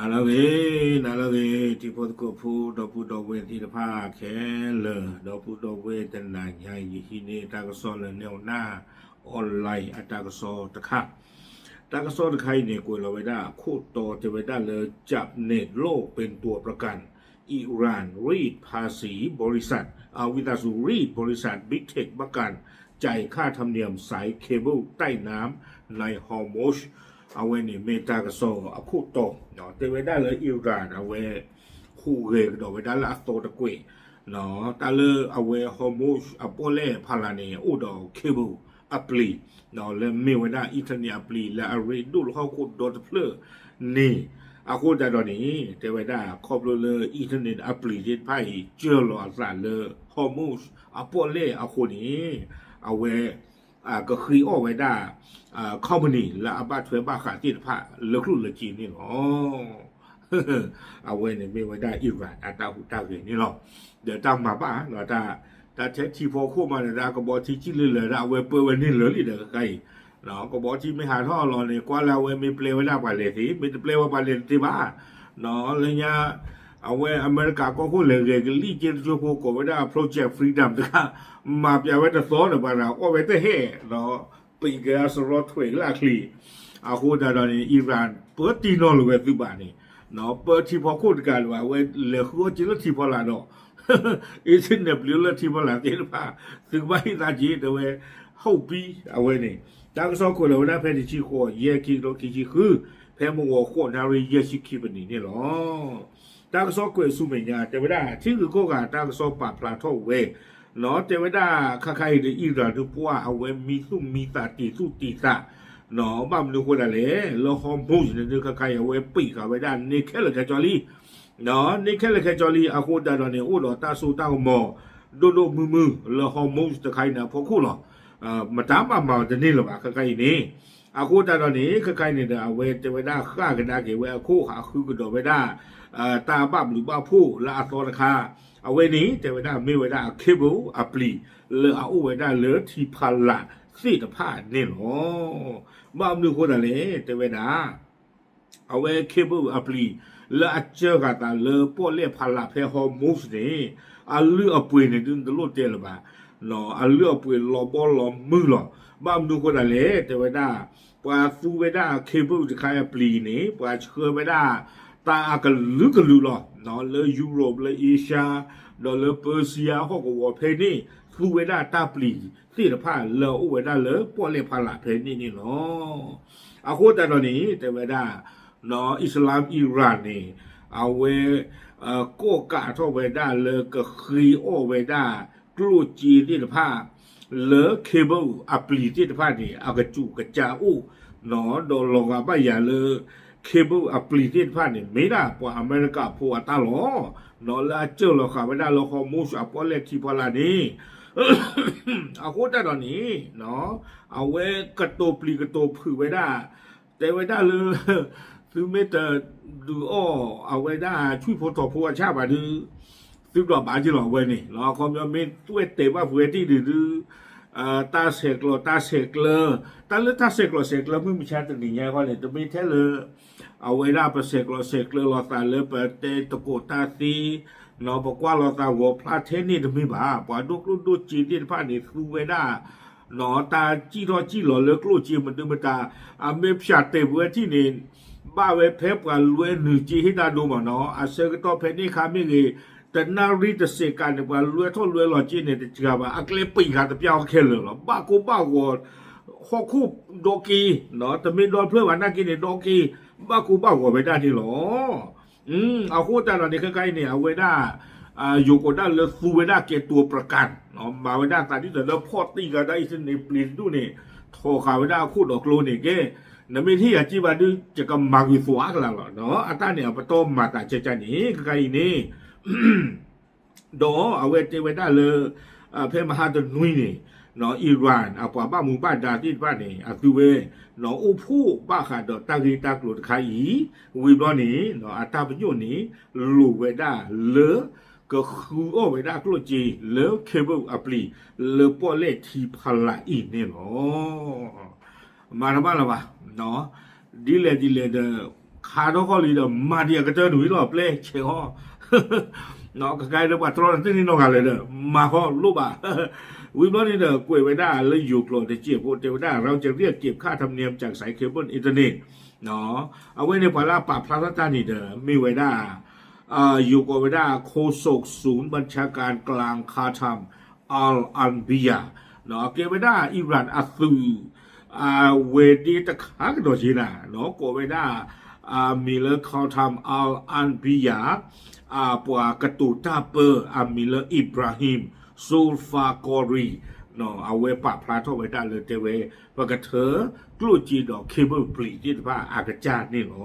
နၤလၢအဂ့ၤ, နၤလၢအဂ့ၤ, ထံဖိသကိးဖိ ဒီပုၢ်ဒီဝဲၢ်သ့ၣ်တဖၣ်ခဲလၢာ်, ဒီပုၢ်ဒီဝဲၢ်တနၤညါအံၤ ယဟံးန့ၢ်တၢ်ကစီၣ်လၢ National Online အတၢ်ကစီၣ်တခါ, တၢ်ကစီၣ်တခါအံၤန့ၣ် ကွဲးလီၤဝဲဒၣ်အခိၣ်တီတဲဝဲဒၣ်လၢ จับเน็ตโลกเป็นตัวประกัน อิหร่านรีดภาษีบริษัท อาวิตาสุรีดบริษัท Big Tech ประกัน จ่ายค่าธรรมเนียมสายเคเบิลใต้น้ำใน Hormuz အဝဲန့ၣ်မ့ၢ်တၢ်ကစီၣ်အခိၣ်တီ, တဲဝဲဒၣ်လၢ Iran အဝဲ ဟူးဂဲၤကဒီးဝဲဒၣ်လၢအသီတကွဲး, တၢ်လၢအဝဲ Hormuz အပီၣ်လဲၣ်ဖးလးန့ၣ် အိၣ်ဒီး cable အပျံၤ, လၢမ့ၢ်ဝဲဒၣ် internet အပျံၤလၢအရ့ဒိၣ်လၢဟီၣ်ခိၣ်ဒီတဖျၢၣ်န့ၣ်, အဃိသတးဒီးန့ၣ် တဲဝဲဒၣ်ခီဖျိလၢ internet အပျံၤသ့ၣ်တဖၣ်အံၤ စၢလီၤအသးလၢ Hormuz အပီၣ်လဲၣ်အဃိန့ၣ်, အဝဲ ကဃ့အီၣ်ဝဲဒၣ် company လၢအဘၣ်ထွဲဘၣ်ဃးသ့ၣ်တဖၣ်လၢကျိၣ်လၢစ့န့ၣ်လီၤ. အဝဲန့ၣ်မ့ၢ်ဝဲဒၣ် Iran အတၢ်ဟူးတၢ်ဂဲၤန့ၣ်လီၤ. ဒီးတၢ်မၤဘၣ် တၢ်ထဲထံဖီခိၣ်မးဒီး တၢ်ကဘီထံကံၣ်လၢလၢာ်ဒၣ် အဝဲပၢဝဲန့ၣ်လၢာ်လံဒီး ခဲခါအံၤ ကဘီထံမ့ၢ်ဟးထီၣ်လီၤန့ၣ် ကွၢ်လၢအဝဲမ့ၢ်ပျဲဝဲဒၣ်ပှၤလဲၤသ့, မ့ၢ်တပျဲဝဲပှၤလဲၤတသ့ဘၣ်. လၢညါ အဝဲအမဲရကၤကီၢ်ခိၣ်လဲၤဂဲၤကလံၣ်က့တစိၢ်ဖိ ကိးဝဲဒၣ် Project Freedom တခါ, မၤပျးဝဲတသီဒီး ပှၤတဂၤအီၣ်ဝဲတဟဲၣ်ဒီး ပံးက့ၤအစရီထွဲးကလၢအချံ, အဃိသတးဒီးန့ၣ် Iran ပၢတံၢ်နီၢ်လၢၤဝဲသုးဘၣ်န့ၣ်, ပၢထံဖီခိၣ်တကးလၢၤဘၣ်, အဝဲလဲၤဃုအီၣ်က့လၢထံဖီလာ်ဒီး internet ပျံၤလၢထံဖီလာ်သ့ၣ်တဖၣ် သုကဘၣ်ဟ့ၣ်သးက့ တဲဝဲ ဟုတ်ပြီ အဝဲန့ၣ် တၢ်ကစီၣ်ကွဲးလီၤဝဲဒၣ်ဖဲတဆံဃိး ယဲၢ် ခံကထိခံဆံဃု, ဖဲမုၢ်ဂီၤဃိးနၣ်ရံၣ်ယဲၢ်ဆံခံပနံးန့ၣ်လီၤ. တၢ်ကစီၣ်ကွဲးဆူမဲာ်ညါ တဲဝဲဒၣ် ထံဂုၤကီၢ်ဂၤတၢ်ကစီၣ်ပာ်ဖျါထီၣ်ဝဲ, တဲဝဲဒၣ်ခါခါအံၤဒီး Iran ဒုးပှၢ် အဝဲမံသူၣ်မံသးတံၤသူၣ်တံၤသး, ဘၣ်မနုၤအဃိသတးလဲၣ်, လၢ Hormuz န့ၣ်ဒုး ခါခါအံၤ အဝဲပံးဃာ်ဝဲဒၣ်န့ၢ်ခဲလၢာ်ခဲဆ့လံ န့ၢ်ခဲလၢာ်ခဲဆ့လံ အဃိသတးဒီးန့ၣ် အိၣ်ဒီးတၢ်စိတၢ်ကမီၤ ဒိၣ်ဒိၣ်မုၢ်မုၢ် လၢ Hormuz တခါအံၤန့ၣ်အဖီခိၣ်လီၤ. မတၤမၤမၤတန့ၢ်လၢၤဘၣ် ခါခါအံၤန့ၣ်, အဃိသတးဒီးန့ၣ် ခါခါအံၤန့ၣ်ဒီး အဝဲတဲဝဲဒၣ်ဃၣ်ကဒါက့ၤဝဲအခိၣ် ဟးဃုကဒီးဝဲဒၣ် တၢ်ဘၣ်ဘျုးဘၣ်ဖှိၣ်လၢအသီတခါ, အဝဲန့ၣ် တဲဝဲဒၣ်မ့ၢ်ဝဲဒၣ် cable အပျံၤ လၢအအိၣ်ဝဲဒၣ်လၢထံဖီလာ်သ့ၣ်တဖၣ်န့ၣ်လီၤ. ဘၣ်မနုၤအဃိသတးလဲၣ် တဲဝဲဒၣ် အဝဲ cable အပျံၤ လၢအစၢဃာ်သးလၢပီၣ်လဲၣ်ဖီလာ်ဖဲ Hormuz န့ၣ်, အလုၢ်အပှ့ၤန့ၣ်ဒုးတလိၣ်တဲလၢၤဘၣ်, အလုၢ်အပှ့ၤလီၤဘီလီၤမုၢ်လီၤ. ဘၣ်မနုၤအဃိသတးလဲၣ် တဲဝဲဒၣ် ပှၤသူဝဲဒၣ် cable တခါအပျံၤန့ၣ် ပှၤဆှၢဝဲဒၣ် တၢ်အကလုာ်ကလုာ်လီၤ. လၢ Europe လၢ Asia ဒီးလၢ Persia ဟီၣ်ကဝီၤဖဲန့ၣ် သူဝဲဒၣ်တၢ်ပျံၤသ့ၣ်တဖၣ်လၢအအိၣ်ဝဲဒၣ်လၢပီၣ်လဲၣ်ဖီလာ်ဖဲန့ၣ်န့ၣ်လီၤ. အဃိသတးဒီးန့ၣ် တဲဝဲဒၣ် Islam Iran န့ၣ် အဝဲ ကီၣ်ကးထီၣ်ဝဲဒၣ်လၢကဃ့အီၣ်ဝဲဒၣ် ကျိၣ်စ့သ့ၣ်တဖၣ် လၢ cable အပျံၤသ့ၣ်တဖၣ်န့ၣ် အကစူးကစၢ်အိၣ်, ဒီးလီၤဂာ်ဘၣ်ယၤလၢ cable အပျံၤသ့ၣ်တဖၣ်န့ၣ် မ့ၢ်ဒၣ်ပှၤအမဲရကၤဖိအတၢ်လီၤ. လၢအစၢလီၤဃာ်ဝဲဒၣ်လၢ Hormuz အပီၣ်လဲၣ်ထံဖီလာ်န့ၣ် အဃိသတးဒီးန့ၣ် အဝဲကတိၤပျံၤကတိၤဖုးဝဲဒၣ် တဲဝဲဒၣ်လၢ သုမ့ၢ်တဒုးအီၣ်အဝဲဒၣ်ဆွံၣ်ဖိထိးဖိအဆၣ်ဘၣ်ဒုး သုဒိးဘၣ်က့ၤလီၤအဝဲန့ၣ်လီၤ. အခီပညီမ့ၢ်သွဲၣ်တဲာ်ဘၣ်ပှဲၤထံၣ်ဒုးဒုး တၢ်ဆဲးကျိးတၢ်ဆဲးကျၢ တၢ်လၢတၢ်ဆဲးကျိးဆဲးကျၢမုၢ်မဆါတနံၤညါခီန့ၣ် တမ့ၢ်ထဲလၢ အဝဲဒၣ်ပဆဲးကျိးဆဲးကျၢလိာ်သးလၢပတဲသကိးတၢ်သ့ ပကွၢ်လိာ်သးဂီၤဖျါထဲန့ၣ်တမ့ၢ်ဘၣ်. ပှၤဒိၣ်ကျိၣ်ဒိၣ်စ့သ့ၣ်တဖၣ်န့ၣ် သူဝဲဒၣ် တၢ်စံၣ်ထီၣ်စံၣ်လီၤလၢကျိၣ်စ့မနုၤမတၤ အမ့ၢ်ဖၠးတဲာ်ပဝဲထံၣ်န့ၣ် ဘၣ်ဝဲဖဲပှၤလွဲနုာ်စ့ဟ့ၣ်တၢ်ဒိမးနီၤ အဆၢကတီၢ်ဖဲန့ၣ်ခါမ့ၢ်ဂ့ၤ တနၣ်ရံၣ်တစဲးကးန့ၣ် ပှၤလွဲထီၣ်လွဲလီၤစ့န့ၣ် တစှၤဘၣ် အကျဲပံာ်ဃာ်တပျၢ်အီၤခဲလၢာ်လီၤ. ဘၣ်ကိၢ်ဘၣ်ဂီၤ ဟီၣ်ခိၣ်ဒီက့ၤ တမ့ၢ်ဒီဖျၢၣ်ဘၣ်နာ်က့န့ၣ် ဒီက့ၤ ဘၣ်ကိၢ်ဘၣ်ဂီၤဝဲဒၣ်န့ၣ်လီၤ. အဃိသတးဒီးန့ၣ် ခဲခါအံၤန့ၣ် အဝဲဒၣ် ယိၤကိးဒၣ်လၢသူဝဲဒၣ်ကဲတိၤပြၤကၣ် မၤဝဲဒၣ်သးဒ်သိးလၢဖီၣ်တံၢ်ဃာ်ဒၣ်အံၤသန့ၤပျံၤတဒူၣ်န့ၣ် ထိးဃာ်ဝဲဒၣ်အခိၣ်ဒီးကျိန့ၣ်ကဲ နမ့ၢ်တဟ့ၣ်ယၤစ့ဘၣ်ဒုး ယကမၤဂ့ၤသွးအကလၤလီၤ. အတၢ်န့ၣ် အပတီၢ်မၤသးကဲကဲန့ၣ် ခဲခါအံၤန့ၣ် ဒီးအဝဲတဲဝဲဒၣ်လၢ ဖဲမဟါတနွံန့ၣ် Iran အပှၤဘၣ်မူဘၣ်ဒါသ့ၣ်တဖၣ်န့ၣ် အသုဝဲ အိၣ်ဖှိၣ်ဘၣ်ဃးဒီးတၢ်ဂ့ၢ်တၢ်ကျိၤတခါအံၤ ဝံၤဘျီန့ၣ် အတၢ်ပညိၣ်န့ၣ် လိာ်ဝဲဒၣ်လၢ ကဃုအီၣ်ဝဲဒၣ်ကျိၣ်စ့လၢ cable အပျံၤ လၢပီၣ်လဲၣ်ထံဖီလာ်အံၤန့ၣ်လီၤ. မၤတဘၣ်လၢၤဘၣ် ဒ်လဲၣ်ဒ်လဲၣ်ဒီး ခးထီၣ်ဃီလံဒီး မၤဒံးအကတၢၢ်နွံလီၤ ပျဲဆဲးဃီ ကကဲဒီးပှၤတြီနၤတန့ၢ်နီတဂၤလၢၤဒီး မၤဃီလိၣ်ဘၣ်. ဝံၤဘျီန့ၣ်ဒီး ကွဲးဝဲဒၣ်လၢယိၤကျိာ်တစဲးဖိ တဲဝဲဒၣ် เราจะเรียกเก็บค่าธรรมเนียมจากสายเคเบิลอินเทอร์เน็ต အဝဲန့ၣ်ပှၤလၢအပာ်ဖျါထီၣ်တၢ်န့ၣ်ဒီး မ့ၢ်ဝဲဒၣ် ယိၤကိးဝဲဒၣ် โฆษกศูนย์บัญชาการกลางคาทาม อัลอันบียา ကဲဝဲဒၣ် Iran အသုး အဝဲဒၣ်တခါကဒီးက့ၤနၤ ကိးဝဲဒၣ် အမံၤလၢ Khatam Al Anbiya အပှၤကတိၤတၢ်ပၢ အမံၤလၢ Ibrahim Zulfaqari အဝဲပာ်ဖျါထီၣ်ဝဲဒၣ်လၢတဲဝဲ ပကထၢကျိၣ်စ့ဒီး cable ပျံၤသ့ၣ်တဖၣ်အကစၢ်န့ၣ်လီၤ.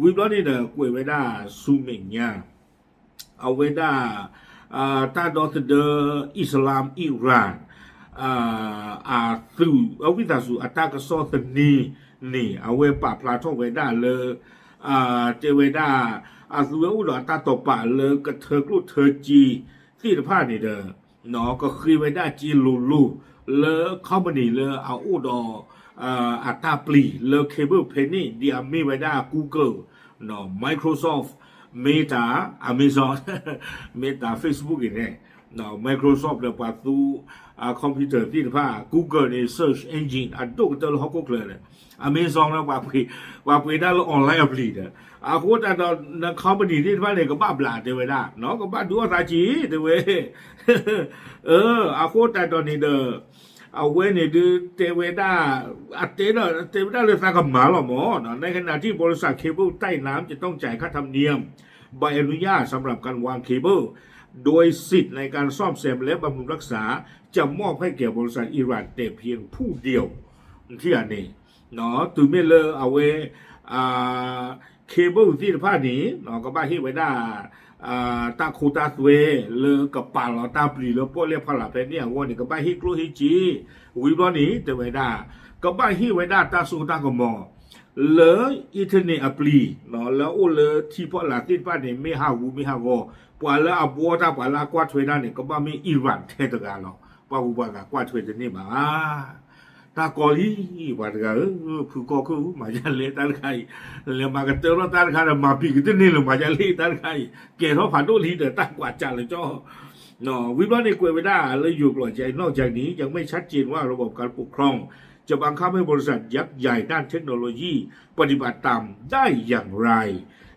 ဝံၤဘျီန့ၣ်ဒီး ကွဲးဝဲဒၣ်ဆူမဲာ်ညါ အဝဲဒၣ် တၢ်ဒီသဒၢ Islam Iran အသုး အဝံသးစူၤအတၢ်ကစီၣ်သန့န့ၣ် အဝဲပာ်ဖျါထီၣ်ဝဲဒၣ်လၢ တဲဝဲဒၣ် အသုးဝဲအိၣ်ဒီးအတၢ်တိာ်ပာ်လၢကထၢကျိၣ်ထၢစ့သ့ၣ်တဖၣ်န့ၣ်ဒီး ကဃ့ဝဲဒၣ်စ့လိၤလိၤလၢ company လၢအအိၣ်ဒီး အတၢ်ပျံၤလၢ cable ဖဲန့ၣ် ဒ်အမ့ၢ်ဝဲဒၣ် Google, Microsoft, Meta, Amazon, Meta Facebook အံၤန့ၣ် Microsoft ဒီးပှၤသူ computer သ့ၣ်တဖၣ် Google န့ၣ် search engine အဒိၣ်ကတၢၢ်လၢဟီၣ်ခိၣ်ချၢဒီး Amazon လၢ ပှၤပှ့ၤဒၣ်လၢ online အပျံၤဒီး အဃိသတးဒီး န company သ့ၣ်တဖၣ်န့ၣ် ကဘၣ်ဘျးတဲဝဲဒၣ် ကဘၣ်ဒုးအီၣ်သးက့ၤတဲဝဲ အဃိသတးဒီးန့ၣ်ဒီး အဝဲန့ၣ်ဒုးတဲဝဲဒၣ် အတဲဒီးတဲဝဲဒၣ်လၢသးကမၤလီၤမၢ် ในขณะที่บริษัทเคเบิลใต้น้ำจะต้องจ่ายค่าธรรมเนียมใบอนุญาตสำหรับการวางเคเบิล โดยสิทธิ์ในการซ่อมแซมและบำรุงรักษาจะมอบให้แก่บริษัทอิหร่านแต่เพียงผู้เดียว ထံၣ်ဧါန့ၣ် တုၤမ့ၢ်လၢအဝဲ cable သ့ၣ်တဖၣ်န့ၣ် ကဘၣ်ဟ့ၣ်ဝဲဒၣ် တၢ်ခိတၢ်သွဲလၢကပာ်လီၤတၢ်ပျံၤလၢပီၣ်လဲၣ်ဖီလာ်ဖဲန့ၣ်အဂီၢ်န့ၣ် ကဘၣ်ဟ့ၣ်ကျိၣ်ဟ့ၣ်စ့ ဝံၤဘျီန့ၣ် တဲဝဲဒၣ် ကဘၣ်ဟ့ၣ်ဝဲဒၣ်တၢ်စိတၢ်ကမီၤ လၢ internet အပျံၤ လၢအအိၣ်လၢထံဖီလာ်သ့ၣ်တဖၣ်န့ၣ် မ့ၢ်ဟးဂူမ့ၢ်ဟးဂီၤ ပှၤလၢအဘှီတၢ်ပှၤလၢအကွၢ်ထွဲတၢ်န့ၣ် ကဘၣ်မ့ၢ် Iran ထဲတဂၤလီၤ. ပှၤဂုၤပှၤဂၤကွၢ်ထွဲတန့ၢ်ဘၣ် တၢ်ကီလံ ပှၤတဂၤဧၢ, ဖုကီၢ်ခိၣ်ဧၢ, မၤယါလဲၣ်တၢ်တခါအံၤ, လဲၤမၤကတၢၢ်ထီၣ်တၢ်တခါဒီး မၤပံာ်ကတန့ၢ်လၢၤ မၤယါလဲၣ်တၢ်တခါအံၤ, ကဲထီၣ်ဖးဒိၣ်လံဒီး တၢ်ကွၢ်စးလၢကၠီ ဝံၤဘျီန့ၣ် ကွဲးဝဲဒၣ်လၢယိၤကျိာ် นอกจากนี้ยังไม่ชัดเจนว่าระบบการควบคุมจะบังคับให้บริษัทยักษ์ใหญ่ด้านเทคโนโลยีปฏิบัติตามได้อย่างไร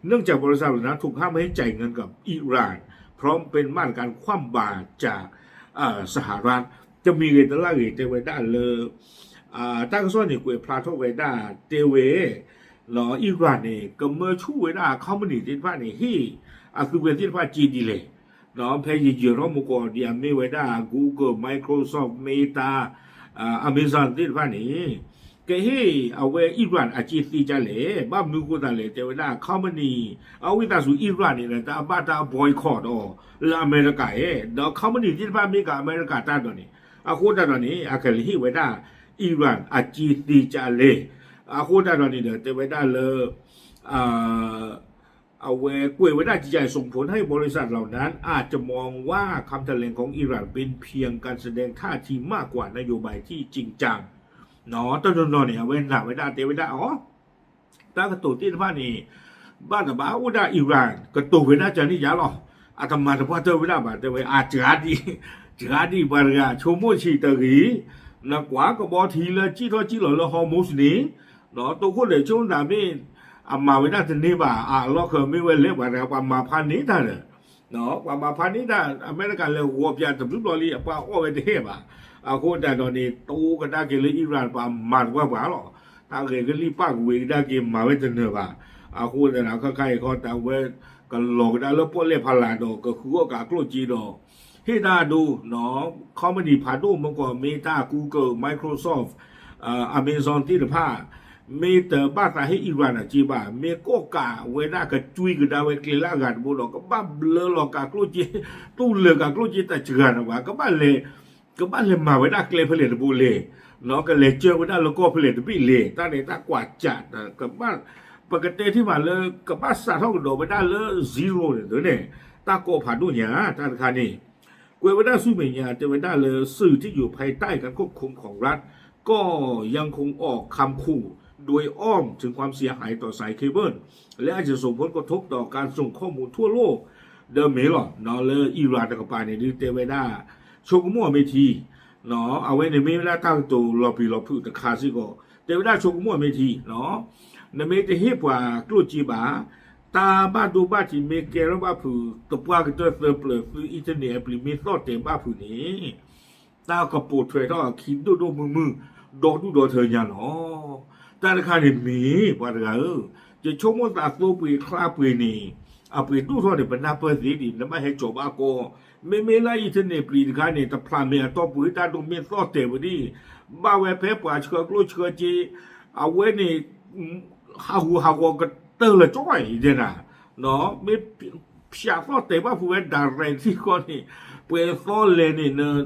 เนื่องจากบริษัทเหล่านั้นถูกห้ามไม่ให้จ่ายเงินกับอิหร่าน เพราะเป็นมาตรการคว่ำบาตรจาก เอ่อ สหรัฐ တမံၤဂ့ၤတလၢ်ဂ့ၤ တဲဝဲဒၣ်လၢ တၢ်ကစီၣ်န့ၣ် ကွဲးဖျါထီၣ်ဝဲဒၣ် တဲဝဲ အံရၣ်န့ၣ် ကမၢဆူၣ်ဝဲဒၣ် company သ့ၣ်တဖၣ်န့ၣ် ဟ့ၣ်အသုဝဲသ့ၣ်တဖၣ်စ့ဒ်လဲၣ်, ဖဲယယၢၤထီၣ်မူကီး ဒ်အမ့ၢ်ဝဲဒၣ် Google, Microsoft, Meta, Amazon သ့ၣ်တဖၣ်န့ၣ် ကဟ့ၣ်အဝဲအံရၣ်အစ့သ့ဒ်လဲၣ်, ဘၣ်မနုၤဃိသးလဲၣ် တဲဝဲဒၣ် company အဝံသးစူၤ အံရၣ်န့ၣ်ဒီး တၢ်ဘၣ်တၢ် boycott အီၤ လၢအမဲရကၤဧၢ, ဒီး company သ့ၣ်တဖၣ်မ့ၢ်ကၤအမဲရကၤတၢ်ဒီးန့ၣ်, အဃိသတးဒီးန့ၣ် အကလဲၤဟ့ၣ်ဝဲဒၣ် အံရၣ်အစ့သ့ဒ်လဲၣ်, အဃိသတးဒီးန့ၣ်ဒီး တဲဝဲဒၣ်လၢ အဝဲကွဲးဝဲဒၣ် จะส่งผลให้บริษัทเหล่านั้นอาจจะมองว่าคำแถลงของอิหร่านเป็นเพียงการแสดงท่าทีมากกว่านโยบายที่จริงจัง တနီၤနီၤန့ၣ် အဝဲနာ်ဝဲဒၣ်တဲဝဲဒၣ်အီၤ တၢ်ကတိၤသ့ၣ်တဖၣ်န့ၣ် ဘၣ်တဘၣ်အိၣ်ဒၣ်အံရၣ် ကတိၤဝဲဒၣ်ကန့ၣ်ယါလီၤ, အတမၤတပှၢ်တၢၢ်ဝဲဒၣ်ဘၣ် တဲဝဲ အစှၤဒံး စှၤဒံးပှၤတဂၤ ဆိကမိၣ်ဆံးတဂ့ၤ, နကွၢ်ကဘီထံလၢစံၣ်ထီၣ်စံၣ်လီၤလၢ Hormuz န့ၣ် တိခိၣ်ဒီးဆိသးမ့ၢ် အမၤဝဲဒၣ်တန့ၢ်ဘၣ် အလီၢ်ဃၢၤမ့ၢ်ဝဲလဲၣ် ပှၤတဂၤ ပှၤမၤဖးန့ၢ်တၢ်ဒီး ပှၤမၤဖးန့ၢ်တၢ် အမဲရကၤလဲၤဂီၤပၠးတဘျုးဘျီလံ အပှၤအီၣ်ဝဲတဟဲဘၣ်, အဃိသတးဒီးန့ၣ် တိကဒါက့ၤလၢအံရၣ် ပှၤမၤတပှၢ်ပှၢ်လီၤ, တၢ်ဂဲၤကလံၣ်ပၢ်ကဝ့ၤကဒါက့ၤမၤဝဲတနၢၤဘၣ်, အဃိသတးဒီး ခါခါအံၤခီ တၢ်ဝဲကလီၤကဒါလၢပီၣ်လဲၣ်ဖးလာ်ဒီး ကဃုအီၣ်ကးကျိၣ်စ့ဒီး ဟ့ၣ်တၢ်ဒိ company ဖးဒိၣ်မ့ၢ်ကီး Meta, Google, Microsoft, Amazon သ့ၣ်တဖၣ် မ့ၢ်တဘၣ်သးဟ့ၣ်အံရၣ်အစ့ဘၣ်, မ့ၢ်ကိးကးဝဲဒၣ်ကကွံကဒါဝဲကျဲလၢအဂၤတဘိဒီး ကဘၣ်ဘျၢလီၤကးကျိၣ်စ့ တူၢ်လၢာ်ကးကျိၣ်စ့တစှၤဒီးဘၣ်, ကဘၣ်လဲၤ ကဘၣ်လဲၤမၤဝဲဒၣ်ကျဲဖဲလဲၣ်တဘိလဲၣ်, ကလဲၤကၢဝဲဒၣ်လၢကီၢ်ဖဲလဲၣ်တဘ့ၣ်လဲၣ်, တၢ်န့ၣ်တၢ်ကွၢ်စး ပကတဲထံၣ်မးလၢ ကဘၣ်စးထီၣ်ကဒီးဝဲဒၣ်လၢ zero န့ၣ်န့ၣ် တၢ်ကီဖးဒိၣ်ညါ တၢ်တခါန့ၣ် ကွဲးဝဲဒၣ်ဆူမဲာ်ညါ တဲဝဲဒၣ်လၢ สื่อที่อยู่ภายใต้การควบคุมของรัฐก็ยังคงออกคำขู่ โดยอ้อมถึงความเสียหายต่อสายเคเบิล และอาจจะส่งผลกระทบต่อการส่งข้อมูลทั่วโลก ဒီးမ့ၢ်လီၤ လၢ Iran တကပၤန့ၣ်ဒုးတဲဝဲဒၣ် ဆိကမိၣ်အမ့ၢ်ထံ အဝဲန့ၣ်မ့ၢ်ဝဲဒၣ်တၢ်ကတိၤလီၤပျံၤလီၤဖုးတခါစ့ၢ်ကီး တဲဝဲဒၣ်ဆိကမိၣ်အမ့ၢ်ထံ နမ့ၢ်တဟ့ၣ်ပှၤကျိၣ်စ့ဘၣ် တၢ်ဘၣ်ဒိဘၣ်ထံးမ့ၢ်ကဲထီၣ်ဘၣ်ဖုး သပှၢ်ကတၢၢ်သၢပျၢၤ သု internet အပျံၤမ့ၢ်သီၣ်တဲာ်ဘၣ်ဖုးန့ၣ် တၢ်ကပိာ်ထွဲထီၣ်အခံဒိၣ်ဒိၣ်မုၢ်မုၢ် ဒီဒူၣ်ဒီထၢညါလီၤ. တၢ်တခါန့ၣ်မ့ၢ် ပှၤတဂၤဧၢ, ယဆိကမိၣ်သးသိပှ့ၤချါပှ့ၤန့ၣ် အပှ့ၤဒိၣ်ထီၣ်န့ၣ် ပနၢ်ပၢၢ်သ့ဒံး နဘၣ်ဟဲကၠီၤဘၣ်ကီ, မ့မ့ၢ်လၢ internet ပျံၤတခါန့ၣ် တဖျးမဲာ်အတီၢ်ပှ့ၤ တၢ်ဒိးမ့ၢ်သီၣ်တဲာ်ပှ့ၤဒံး, ဘၣ်ဝဲဖဲပှၤဆှၢကျိၣ်ဆှၢစ့ အဝဲန့ၣ် ဟးဂူာ်ဟးဂီၤကတၢၢ်လၢၤကၠီအံၤတဲနၤ, မ့ၢ်ဖၠးသီၣ်တဲာ်ဘၣ်ဖုးဝဲ direct စ့ၢ်ကီးန့ၣ် ပှဲၤသီလဲၤန့ၣ်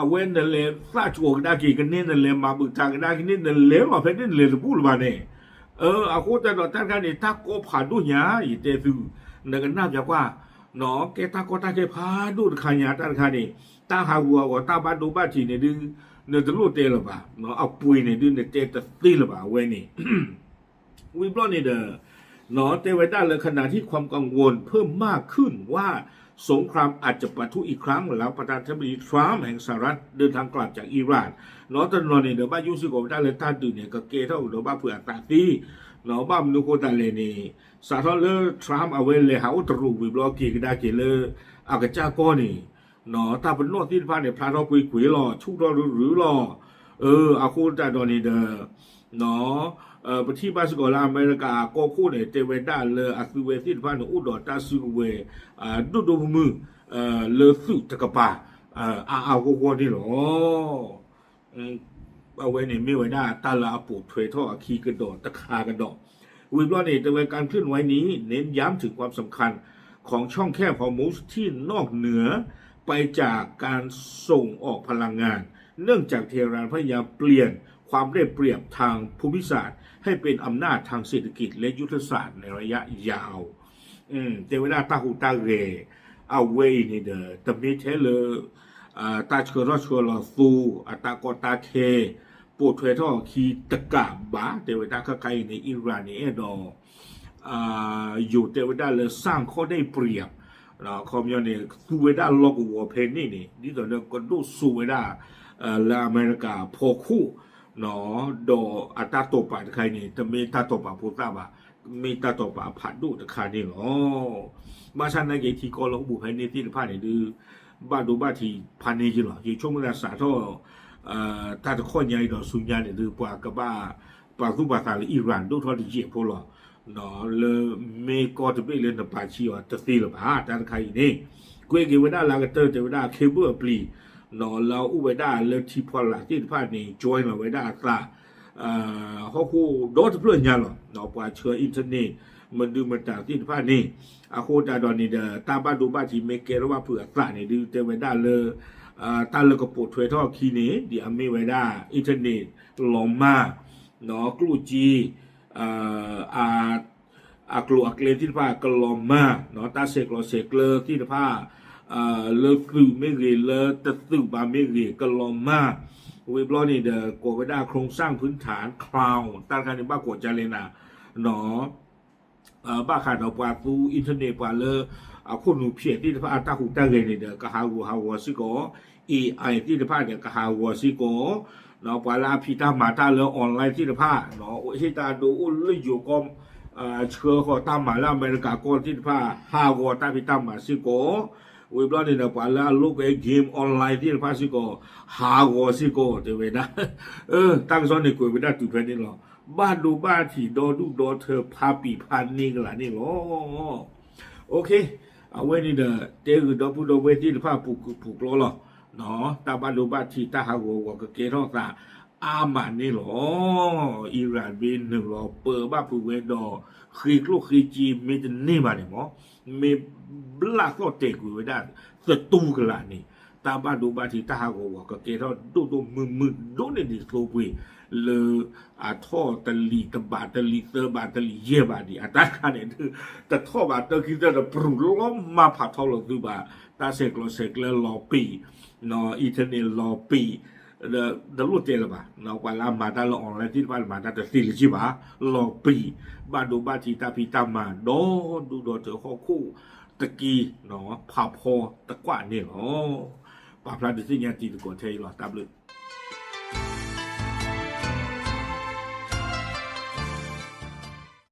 အဝဲနလဲၤသးကီၤကဒါက့ၤကန့ၢ် နလဲၤမၤဘုးတၢ်ကဒါက့ၤန့ၢ် နလဲၤလီၤဖဲန့ၣ်နလဲၤတဘူၣ်လၢၤဘၣ်န့ၣ်, အဃိသတးဒီးတၢ်တခါန့ၣ် တၢ်ကီဖးဒိၣ်ညါ ယတဲသု, နကနၣ်ပျးကွၢ်, ကဲတၢ်ကီတၢ်ခဲဖးဒိၣ်တခါညါ တၢ်တခါန့ၣ် တၢ်ဟးဂူာ်ဟးဂီၤ တၢ်ဘၣ်ဒိဘၣ်ထံးန့ၣ်ဒုး နတလိၣ်တဲလၢၤဘၣ်, အပှ့ၤန့ၣ်ဒုး နတဲတသ့လၢၤဘၣ် အဝဲန့ၣ် ဝံၤဘျီန့ၣ်ဒီး တဲဝဲဒၣ်လၢ ขณะที่ความกังวลเพิ่มมากขึ้นว่าสงครามอาจจะปะทุอีกครั้งหลังประธานาธิบดีทรัมป์แห่งสหรัฐเดินทางกลับจากอิหร่าน တနီၤန့ၣ်ဒီး ဘၣ်ယိၣ်စ့ၢ်ကီးဝဲဒၣ်လၢတၢ်ဒုးန့ၣ် ကကဲထီၣ်ကဒီးဘၣ်ဖုးအသးသ့, ဘၣ်မနုၤဃိသတးလဲၣ်န့ၣ် စးထီၣ်လၢ Trump အဝဲလဲၤဟးအိၣ်တရူးဝံၤဘျီက့ၤကဒါက့ၤလၢ အကစၢ်ကီၢ်န့ၣ် တၢ်ပနီၣ်သ့ၣ်တဖၣ်န့ၣ် ဖျါထီၣ်ကွ့ၢ်ကွ့ၢ်လီၤ ဆူၣ်ထီၣ်ရုရုလီၤ, အဃိသတးဒီးန့ၣ်ဒီး ပထံၣ်ဘၣ်စ့ၢ်ကီးလၢအမဲရကၤကီၢ်ခိၣ်န့ၣ် တဲဝဲဒၣ်လၢအသုဝဲသ့ၣ်တဖၣ်န့ၣ် အိၣ်ဒီးတၢ်စုကဝဲၤ ဒိၣ်ဒိၣ်မုၢ်မုၢ် လၢသုးတကပၤ အါအါဂီၢ်ဂီၢ်န့ၣ်လီၤ. အဝဲန့ၣ်မ့ၢ်ဝဲဒၣ်တၢ်လၢအပိာ်ထွဲထီၣ်အခံကဒီးတခါကဒီး, ဝံၤဘျီန့ၣ် တဲဝဲ การเคลื่อนไหวนี้เน้นย้ำถึงความสำคัญของช่องแคบฮอร์มุซที่นอกเหนือไปจากการส่งออกพลังงาน เนื่องจากเตหะรานพยายามเปลี่ยนความได้เปรียบทางภูมิศาสตร์ให้เป็นอำนาจทางเศรษฐกิจและยุทธศาสตร์ในระยะยาว တဲဝဲဒၣ်တၢ်ဟူးတၢ်ဂဲၤ အဝဲအံၤန့ၣ်ဒီး တမ့ၢ်ထဲလၢ တၢ်ဆှၢထီၣ်ဆှၢလီၤသိ အတၢ်ကီတၢ်ခဲ ပိာ်ထွဲထီၣ်အခံတကးဘၣ် တဲဝဲဒၣ်ခါခါအံၤန့ၣ် Iran န့ၣ်အဲၣ်ဒိး ယိၤတဲဝဲဒၣ်လၢ สร้างข้อได้เปรียบ ခီပညီန့ၣ် သူဝဲဒၣ်လီၢ်ကဝီၤဖဲန့ၣ်န့ၣ် ဒ်သိးလၢကဒိၣ်စိဝဲဒၣ် လၢအမဲရကၤအဖီခိၣ် ဒီးအတၢ်တိာ်ပာ်တခါအံၤန့ၣ် တမ့ၢ်တၢ်တိာ်ပာ်ဖိသၣ်ဘၣ်, မ့ၢ်တၢ်တိာ်ပာ်အဖးဒိၣ်တခါန့ၣ်လီၤ. ဘၣ်ဆၣ်နာ်က့ၤထံကီၢ်လၢအိၣ်ဘူးဖဲန့ၣ်သ့ၣ်တဖၣ်န့ၣ်ဒုး ဘၣ်ဒိဘၣ်ထံးဖးန့ၢ်ယ့ၢ်လီၤ. ယဆိကမိၣ်သးစးထီၣ် တၢ်တခီညါအံၤဒီးဆူညါန့ၣ်ဒုး ပှၤကဘၣ် ပာ်သူၣ်ပာ်သးလၢ Iran ဒိၣ်ထီၣ်တယံာ်ဖိလီၤ. လၢမ့ၢ်ကီၢ်တဘ့ၣ်လၢနပာ်ဆံးအီၤတသ့လၢၤဘၣ် တၢ်တခါအံၤန့ၣ် ကွဲက့ၤဝဲဒၣ်လၢအကတၢၢ်တဲဝဲဒၣ် cable အပျံၤ လၢအအိၣ်ဝဲဒၣ်လၢထံဖီလာ်သ့ၣ်တဖၣ်န့ၣ် join လီၤဝဲဒၣ်အသး ဟီၣ်ခိၣ်ဒီတဖျၢၣ်ညါလီၤ. ပှၤဆှၢ internet မဒုမတၤသ့ၣ်တဖၣ်န့ၣ် အဃိသတးဒီးန့ၣ်ဒီး တၢ်ဘၣ်ဒိဘၣ်ထံးမ့ၢ်ကဲထီၣ်ဘၣ်ဖုးအသးန့ၣ်ဒုး တဲဝဲဒၣ်လၢ တၢ်လၢကပိာ်ထွဲထီၣ်အခံန့ၣ် ဒ်အမ့ၢ်ဝဲဒၣ် internet လီၤမၢ် ကျိၣ်စ့ အကျိၤအကျဲသ့ၣ်တဖၣ်ကလီၤမၢ်, တၢ်ဆဲးကျိးဆဲးကျၢသ့ၣ်တဖၣ် လၢသုးမ့ၢ်ဂ့ၤ လၢတသုးဘၣ်မ့ၢ်ဂ့ၤ ကလီၤမၢ်, ဝံၤဘျီန့ၣ်ဒီး ကိးဝဲဒၣ် โครงสร้างพื้นฐาน cloud တၢ်တခါန့ၣ် ဘၣ်ကိးဒ်လဲၣ်နၤ ဘၣ်ဃးဒီးပှၤသူ internet ပှၤလၢ အခိၣ်နူာ်ဖျဲးသ့ၣ်တဖၣ် အတၢ်ဟူးတၢ်ဂဲၤန့ၣ်ဒီး ကဟးဂီၤဟးဂီၤစ့ၢ်ကီး, AI သ့ၣ်တဖၣ်ဒီး ကဟးဂီၤစ့ၢ်ကီး, ပှၤလၢအဖံးတၢ်မၤတၢ်လၢ online သ့ၣ်တဖၣ် ဟ့ၣ်တၢ်ဒိးအိၣ်လၢယိၤကီၢ် ဆှၢဃီၤတၢ်မၤလၢအမဲရကၤကီၢ်သ့ၣ်တဖၣ် ဟးဂီၤတၢ်ဖံးတၢ်မၤစ့ၢ်ကီး, ဝံၤဘျီန့ၣ်ဒီး ပှၤလၢအလိာ်ကွဲ game online သ့ၣ်တဖၣ်စ့ၢ်ကီး ဟးဂီၤစ့ၢ်ကီး တဲဝဲဒၣ်, တၢ်ကစီၣ်န့ၣ်ကွဲးဝဲဒၣ်တုၤဖဲန့ၣ်လီၤ. ဘၣ်ဒိဘၣ်ထံးဒီဒူၣ်ဒီထၢဖးပံာ်ဖးန့ၢ်ကလာ်န့ၣ်လီၤ. အဝဲန့ၣ်ဒီး တဲဂုာ်ဒီပုၢ်ဒီဝဲၢ်သ့ၣ်တဖၣ်ပူၤကုာ်ပူၤကျီလီၤ. တၢ်ဘၣ်ဒိဘၣ်ထံးတၢ်ဟးဂီၤဂီၤကကဲထီၣ်သးအါမးန့ၣ်လီၤ. Iran မ့ၢ်နုာ်လီၤပၢဘၣ်ဖုးဝဲဒီး ဃ့ကျိၣ်ဃ့စ့မ့ၢ်တန့ၢ်ဘၣ်န့ၣ်မး မ့ၢ်ဘျၣ်သီၣ်တဲာ်ကွံာ်ဝဲဒၣ်သတူၢ်ကလာ်န့ၣ် တၢ်ဘၣ်ဒိဘၣ်ထံးတၢ်ဟးဂီၤဂီၤကကဲထီၣ်ဒိၣ်ဒိၣ်မုၢ်မုၢ်ဒိၣ်န့ၢ်ဒံးသိပှ့ၤ လၢအထီၣ်တလံာ်တဘးတလံာ်သၢဘးတလံာ်ယဲၢ်ဘးဒံး အတၢ်တခါန့ၣ်ဒုး တထီၣ်ဘးတၢ်ခံသၢတပရူၤလီၤမၢ်ဖးထီလီၤသုဘၣ် တၢ်ဆဲးကျိးဆဲးကျၢလီၤပံာ် internet လီၤပံာ် ဒီးတလိၣ်တဲလၢၤဘၣ်, ပှၤလၢအမၤတၢ်လၢ online သ့ၣ်တဖၣ်န့ၣ် မၤတၢ်တသ့လၢၤဘၣ်, လီၤပျံၤ ဘၣ်ဒိဘၣ်ထံးတၢ်ဖံးတၢ်မၤ ဒီးဒူဒီးတၢၤဟီၣ်ခိၣ်တက့ၢ်, ဖးဖီတကွၢ်န့ၣ်လီၤ. ပာ်ဖျါဒုးသ့ၣ်ညါတံၤသကိးထဲအံၤလီၤ. တၢ်ဘျုး